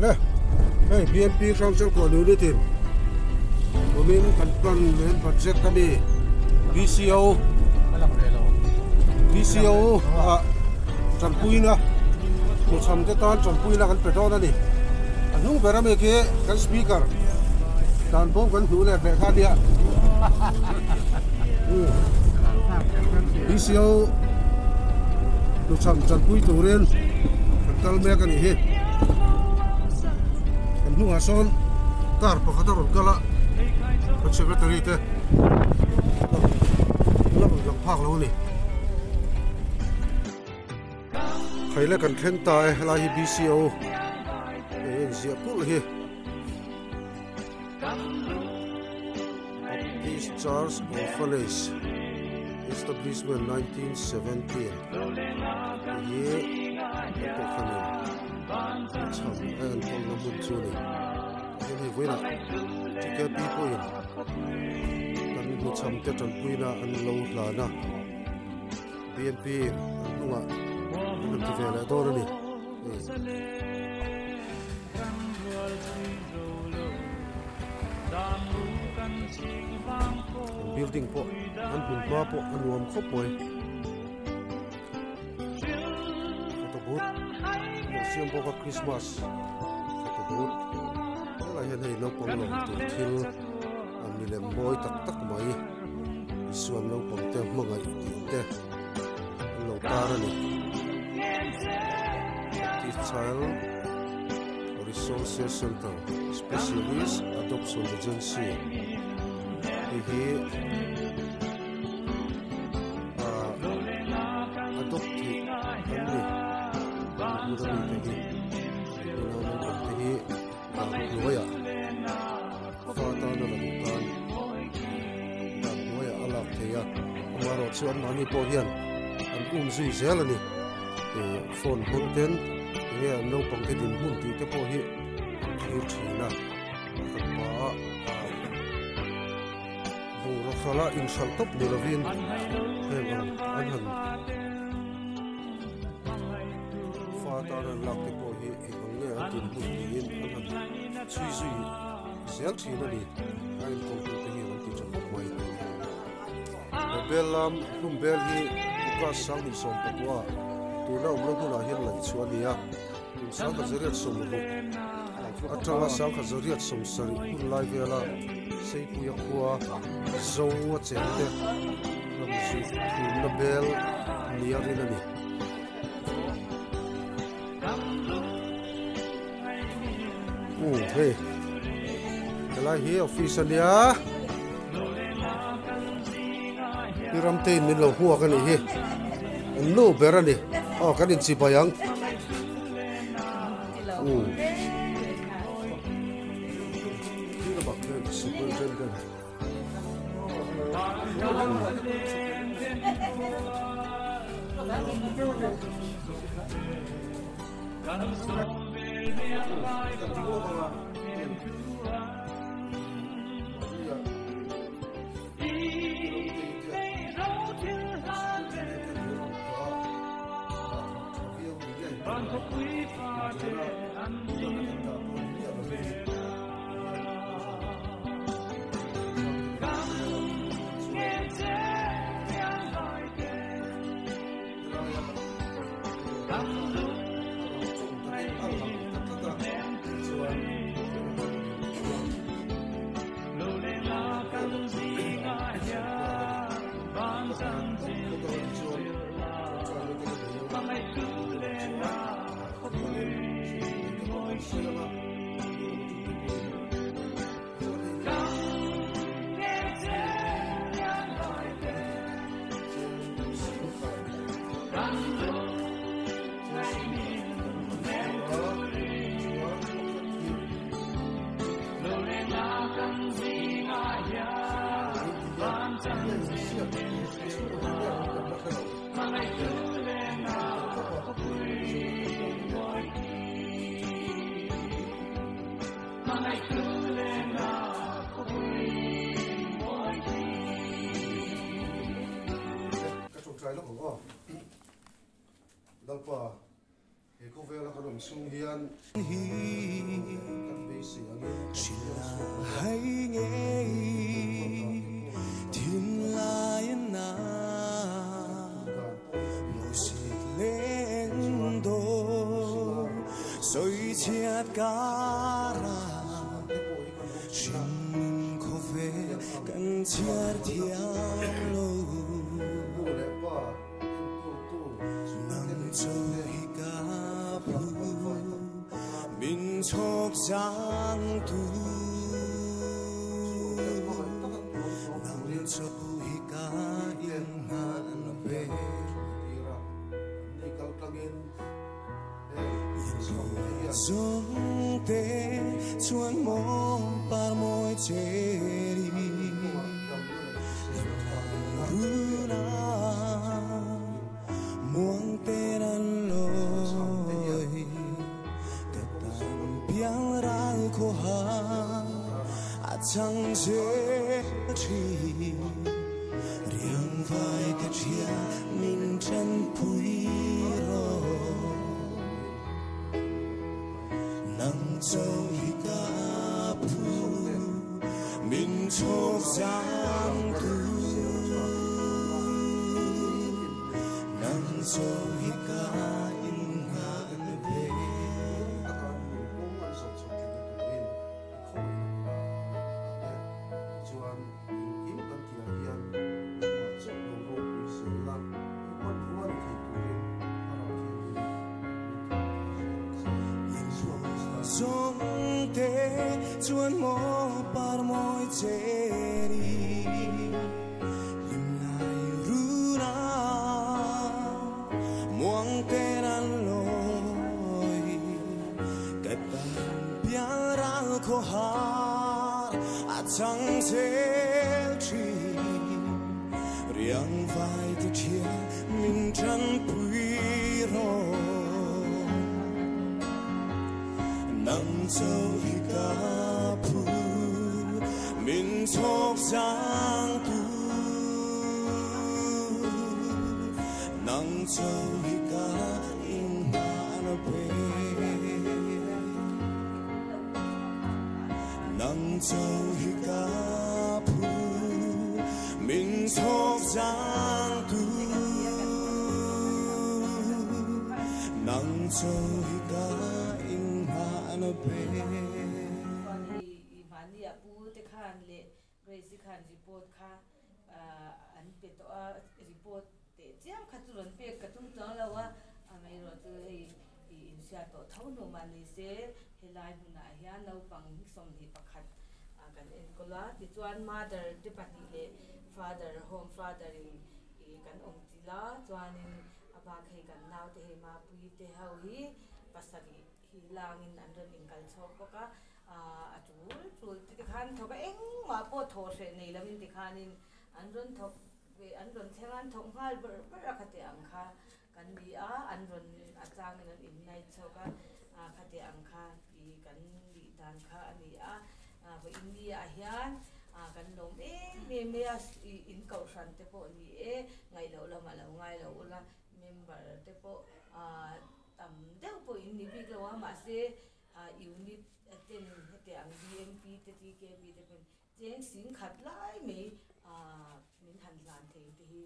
Ele hei BNP Hrangchal Kuan Unit in kumin kan plan main budget a mi BCO BCO ah tanpuina hmuchham te tan tanpuina kan pe dawn a ni a hnung ber ami khi kan speaker dan bawm kan hnuh leh leh kha ania BCO hmuchham tanpui turin kan kal mek a nih hi kan hnungah sawn car pakhat a rawn kal a kan secretary te la rawn lang phak lo a ni. Khaile kan thleng ta e helai hi BCO eng eng ziah kulh hi Baptist Church Orphanage Establishment 1917 hi kan pawh khanin cham a en kawlna hmun chu a ni chuan hei vawiinah TKP pawhin kan hmuchham te tanpuina an lo hlan a. BNP an hnungah an rawn ti ve leh dawn a ni. An building pawh an hmun hma pawh a nuam khawp mai. Photo booth lo siam bawk a Christmas photo booth helai hian hei naupang lawm tur thil an milem mawi tak tak mai. Isuan naupang te hmangaih tih te an lo tar a ni. Baptist Child Resources Center Specialist Adoption Agency hei hi ah adopt theih an ni. Hemi hmun ami te hi hmuna naupang te hi ah hnuaiah Fa tana la duh tan dan hnuaiah a lak thei a, amaherawh chu anmahni pawh hian an um zui zel a ni. Ih phone hmang ten enge an naupang te dinhmun tih te pawh hi an thlir thin a, pakhat pa ah bungraw hralh a inhralh tawp ni lovin heng ang an han fa tana an lak te pawh hi eng ang nge an dinhmun tiin an han chhui zui zel thin a ni a enkawl tu te hian an ti tha khawp mai he bel lam hlum bel hi August sanghnih sawm pakua tuna awm lo hunah hian laih chhuah a ni a tum sangkhat zariat sawmruk atanga sangkhat zariat sawmsarih hun lai vela Seipuia khua zo a cheng te ram zui thumna bel nia rin a ni. Um hei helai hi office a nia pi ramtein min lo hmuak a nih hi an nu ber a ni aw kan inchibai ang um superintendent Ka tawngtai lawk ang aw. Lalpa, he khawvela kan awm chhung hian. Chhiat kara hringnun khawvel kan chhiar thiam lo. Nang chu hi ka phu min chhawk zang tu. Nang chu hi ka innghan ve. Zawng te chuan maw par mawi cheri Runa muang ten an lawi ka tan piang ral khawha a chang zel thin riang vai ka ṭhia min ṭanpui rawh. Nang cho hi ka phu min chhawk zang tu. Nang cho hi ka in ngan ve. Zawng te chuan maw par mawi cheri hlim lai runa muang ten an lawi ka tan pial ral khawhar a chang zel thin riang vai te thian min tanpui rawh. Nang cho hi ka phu min chhawk zang tu. Nang cho hi ka in ngan ve. Nang cho hi ka phu min chhawk zang tu. Nang cho hi ka in ngan ve. I mahni a pu te khan leh Grace-i khan report kha an pe tawh a, report teh chiam kha chu rawn pek ka tum chuang lo a, amaherawh chu hei i inhriat tawh tho hnu mah ni se helai hmunah hian naupang 21 kan enkawl a, tichuan mother te pahnih leh father home father in i kan awm chilh a, chuanin a bak hei kan naute hei Mapuii te ho hi pasarih hi langin an rawn inkal chhawk bawk a, a tul tul te tikhan thawk a, engmah pawh thawh hreh nei lovin tikhanin an rawn thawk ve an rawn thleng a, an thawk nghal ber ber a khati ang kha kan ni a, an rawn a changin an innai chhawk a, khati ang kha i kan nih dan kha a ni a, vawiin ni ah hian kan lawm em em mai a, in kohhran te pawh ni e, ngaih loh lamah lo ngai lo ula, member te pawh tam deuh pawh in ni bik lo a, mahse unit ten heti ang BMP te TKP te pawhin cheng sing khat lai mai min han hlan thei te hi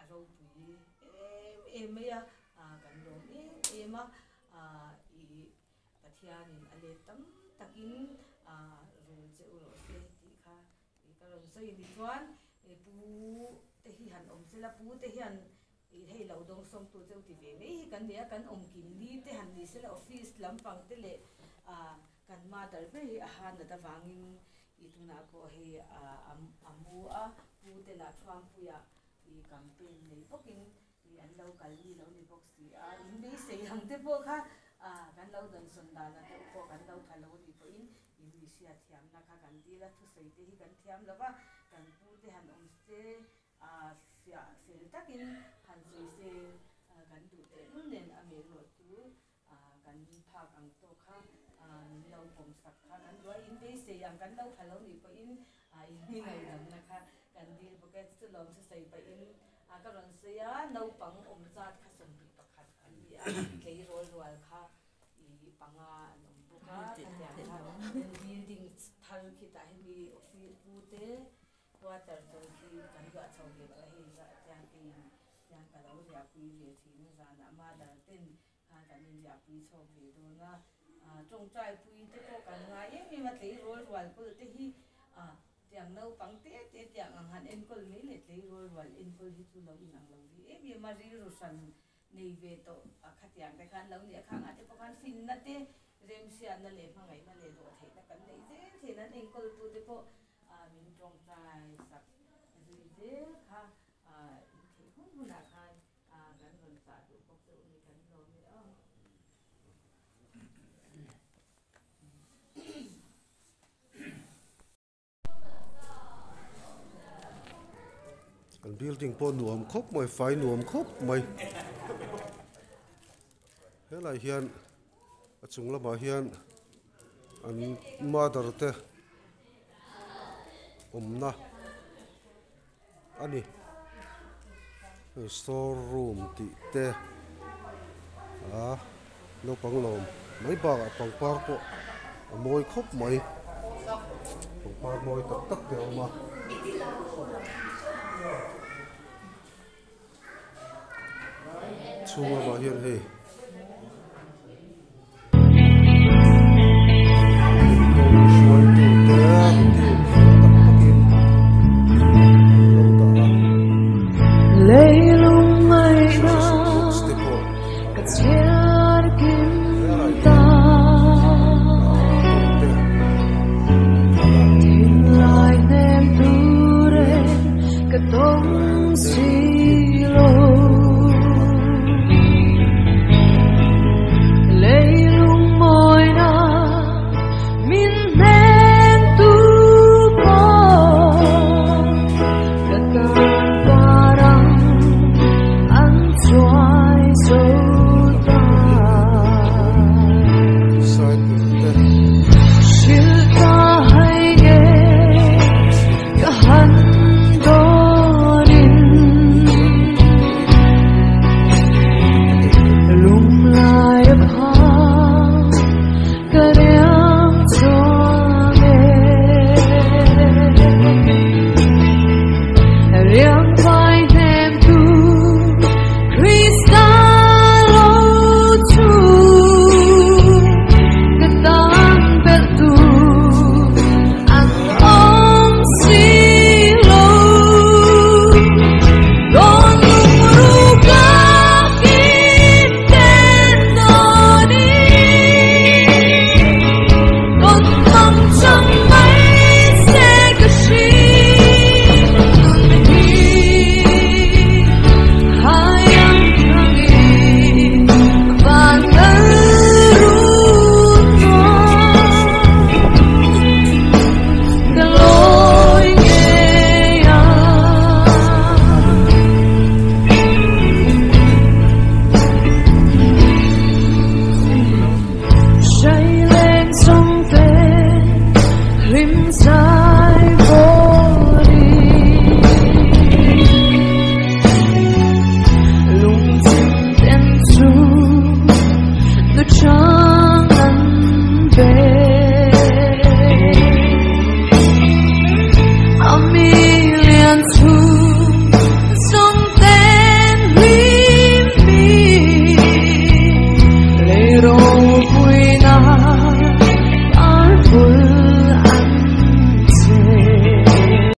a ropui em em mai a, kan lawm em em a, i Pathianin a let tam takin rul che u rawh se tih kha ka rawn sawi ni chuan pu te hi han awm sela, pu te hian hei lo dawng sawmtu cheu ti ve mai hi kan ni a, kan awm kim ni te han ni sela office lampang te leh kan mother ber hi a ha nat avangin i tunah pawh hei a mu a, pu te lah Thuampuia i campaign nei bawkin i an lo kal ni lo ni bawk si a, in beisei ang te pawh kha kan lo dawnsawn dan a deuh pawh kan lo pha lo ni pawhin in mi hriatthiamna kha kan dil a, thusawi te hi kan thiam lo va, kan pu te han awm se fiah fel takin han sawi se kan duh tehlul nen a melh chu kan phak ang tawk kha min lo pawm sak kha kan duh a, in beisei ang kan lo pha lo nih pawhin in mi ngaihdamna kha kan dil bawk e, chu lawm chu sawi pahin ka rawn sawi a, naupang awm zat kha 21 an ni a, tleirawl rual kha i panga an awm bawk a, khatiang kha building thar khitah hemi office pu te quarter chung khi kan luah chho ve tawh a, hei tiang keiin tiang ka lo riahpui ve thin a, zanah mother ten khan kan inriahpui chhawk ve dawn a. Tawngtaipui te pawh kan ngai em em a, tleirawl rual kawl te hi tiang naupang te te tiang ang han enkawl mai leh tleirawl rual enkawl hi chu lo inang lo ve em em a, rilru hran nei ve tawh a khatiang te khan lo nia khangah te pawh khan finna te remhriatna leh hmangaihna leh dawhtheihna kan neih zel theih nan enkawltu te pawh min tawngtai sak zui zel kha intheih hun hunah khan kan rawn chah duh bawk che u ni kan lawm e aw. An building pawh nuam khawp mai fai nuam khawp mai helai hian a chung lamah hian an mother te awmna a ni store room tih te ah naupang lawm mai bakah pangpar pawh a mawi khawp mai pangpar mawi tak tak te a awm a. Chhung lamah hian hei.